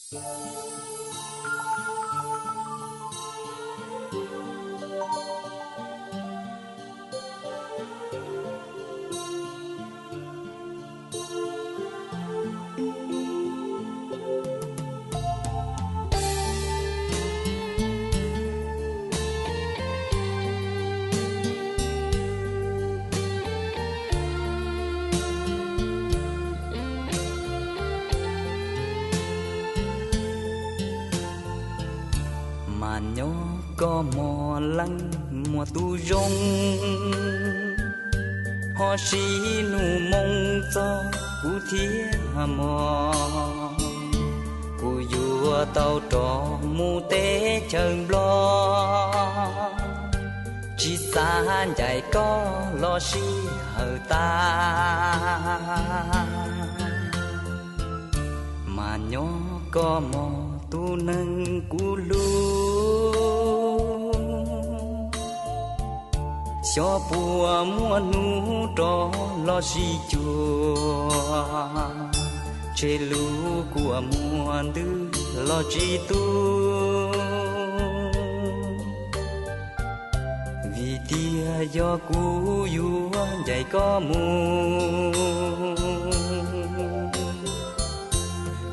Mas nyob koj mog leej muaj tub zoo, ho sib nug moo txog kuv thiab mog. Kuv yuav tau rov mus teb chaws Nplog, tsis xav ncaim koj los sij hawm tas. Mas nyob koj mog tus neeg kuv hlub, xyov puas muaj hnub rov los sib cuag, tseg lub kua muag ntws los tsis tu. Vim tias yog kuv yuav ncaim koj mus,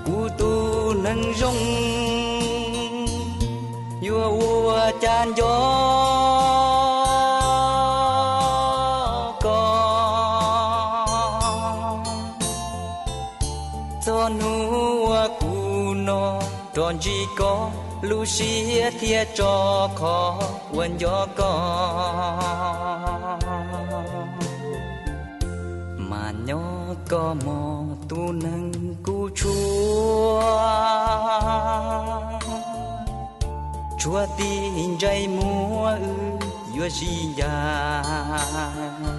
kuv tus neeg zoo yuav ua cas nco koj. Txog hnub uas kuv no rov ntsib koj, lub siab thiaj tso qhov uas nco koj. Mas nyob koj mog tus neeg kuv tshua, tshua tig ntsais muag wb yuav sib ncaim,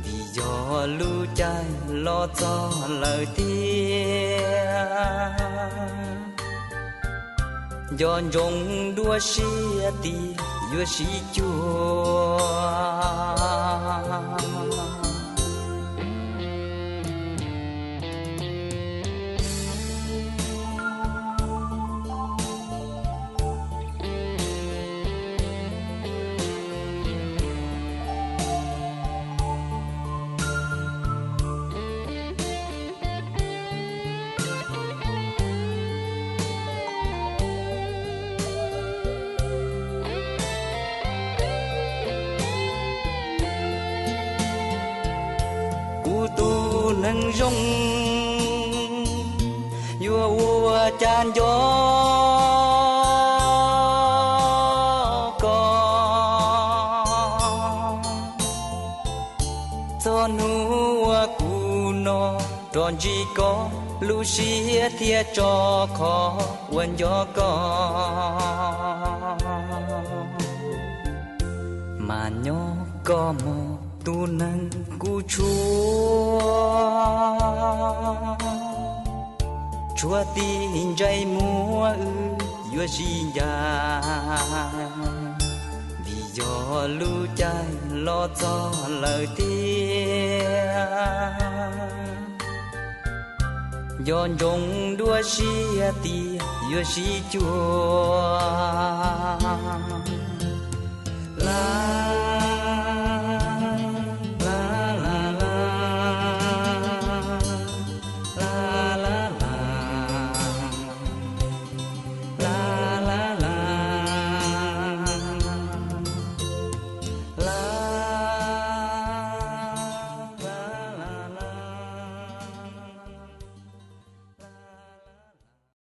vim yog lub caij los txog lawm tiag. Nco ntsoov dua siab tias yuav sib cuag. Kuv tus neeg zoo yuav ua cas nco koj. Txog hnub uas kuv no rov ntsib koj, lub siab thiaj tso qhov uas nco koj. Mas nyob koj mog tus neeg kuv tshua, tshua tig ntsais muag wb yuav sib ncaim, vim yog lub caij los txog lawm tiag. Nco ntsoov dua siab tias yuav sib cuag. Laj